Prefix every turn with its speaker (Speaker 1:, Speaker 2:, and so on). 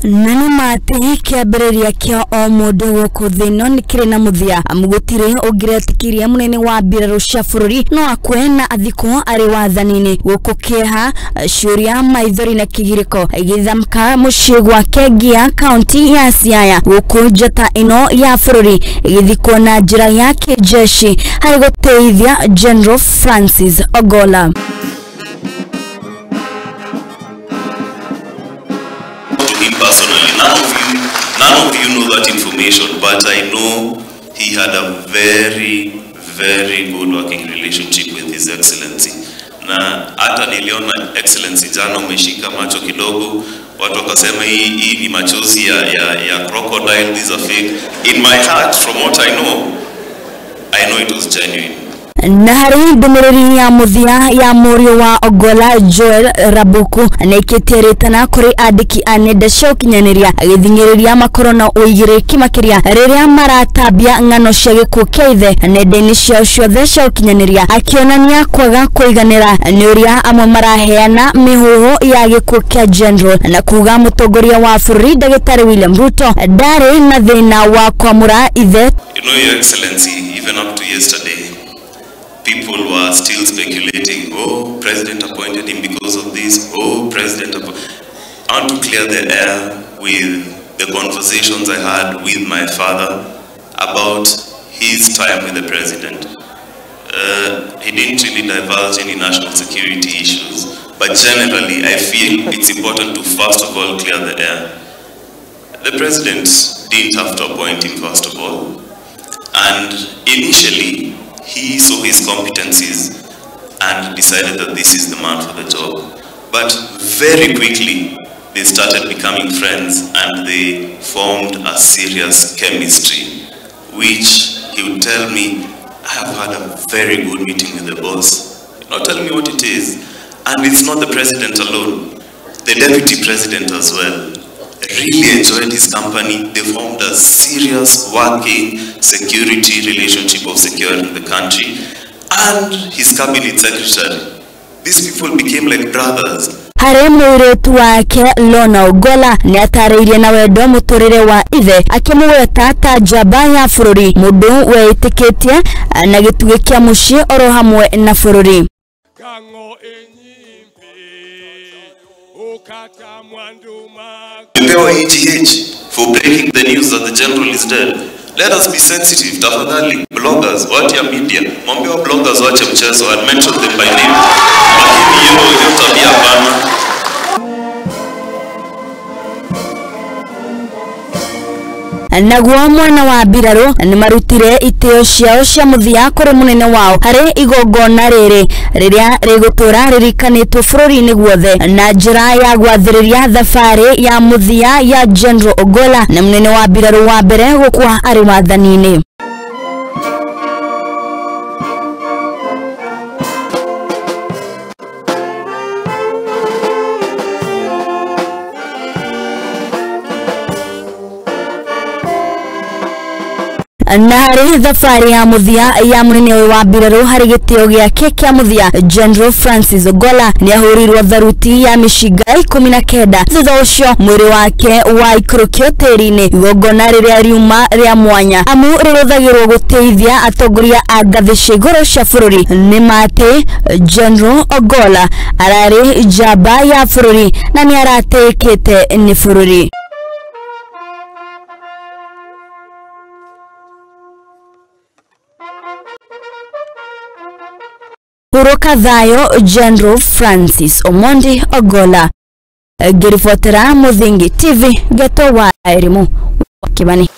Speaker 1: Na nĩ ma atĩ kĩambĩrĩria kĩa o mũndũ gũkũ thĩ ĩno nĩ kĩrĩ na mũthia, amu gũtirĩ ũngĩretĩkirie mũnene wa mbirarũ cia bũrũri no akue na athikwo arĩ wathani-inĩ. Gũkũ kĩeha, ciũria, maithori na kĩgirĩko gĩthamka mũciĩ gwake Ngia, kaunti ya Siaya, gũkũ njata ĩno ya bũrũri ĩgĩthikwo na njĩra ya kĩjeshi harĩ gũteithia General Francis Ogolla.
Speaker 2: Him personally, none of you know that information, but I know he had a very, very good working relationship with His Excellency. Na hata niliona Excellency jana umeshika macho kidogo, watu wakasema hii ni machozi ya crocodile, these are fake. In my heart, from what I know it was genuine.
Speaker 1: Na harĩ ndũmĩrĩri ya mũthia ya mũriũ wa Ogolla Joel Rabuku nĩaikĩtie rĩtana kũrĩ andĩki a nenda cia ũkinyanĩria agĩthing'ĩrĩria makorwo na ũigĩrĩrĩki makĩria rĩrĩa maratambia ng'ano cia gĩkuũ kĩa ithe nenda-inĩ ciao ciothe cia ũkinyanĩria, akĩonania kwaga kũiganĩra nĩ ũrĩa amwe maraheana mĩhuhu ya gĩkuũ kĩa General na kuga mũtongoria wa bũrũri Ndagĩtarĩ William Ruto ndarĩ na thĩna wa kwamũra ithe.
Speaker 2: You know, Your Excellency, even up to yesterday, people were still speculating, oh, President appointed him because of this, oh, President appointed. I want to clear the air with the conversations I had with my father about his time with the President. He didn't really divulge any national security issues, but generally I feel it's important to first of all clear the air. The President didn't have to appoint him first of all, and initially he saw his competencies and decided that this is the man for the job. But very quickly, they started becoming friends and they formed a serious chemistry, which he would tell me, I have had a very good meeting with the boss. You know, tell me what it is. And it's not the President alone, the Deputy President as well. Really enjoyed his company. They formed a serious working security relationship of securing the country. And his cabinet secretary. These people became like brothers.
Speaker 1: Harĩ mũirĩtu wake Lorna Ogolla nĩatarĩirie na wendo mũtũrĩre wa ithe akĩmũgweta ta njamba ya bũrũri, mũndũ weĩtĩkĩtie na gĩtugĩ kĩa mũciĩ oro hamwe na bũrũri.
Speaker 2: Pewa EGH for breaking the news that the general is dead. Let us be sensitive, tafadhali. Bloggers, wacha media. Mwambie wa bloggers wache mchezo and mention them by name. Lakini hiyo tabia hapana.
Speaker 1: Naguo mwana wa mbirarũ nĩmarutire itĩo ciao cia mũthia kũrĩ mũnene wao harĩ igongona rĩrĩ rĩrĩa rĩgũtũra rĩrikanĩtwo bũrũri-inĩ guothe na njĩra ya gwathĩrĩria thabarĩ ya mũthia ya General Ogolla na mũnene wa mbirarũ wa mbere gũkua arĩ wathani-inĩ. Na harĩ thabarĩ ya mũthia ya mũnene ũyũ wa mbirarũ harĩ gĩtĩo gĩake kĩa mũthia, General Francis Ogolla nĩahũrirwo tharuti ya mĩcinga 19. Thutha ũcio mwĩrĩ wake waikũrũkio tĩri-inĩ, igongona rĩrĩa riuma rĩa mwanya amu rĩhũthagĩrwo gũteithia atongoria a ngathĩ cia igũrũ cia bũrũri. Nĩ ma atĩ General Ogolla ararĩ njamba ya bũrũri na nĩaratĩĩkĩte nĩ bũrũri. Hurũka thayũ General Francis Omondi Ogolla. Ngĩribotera Mũthingi TV, Geto wa Elimu, Kibani.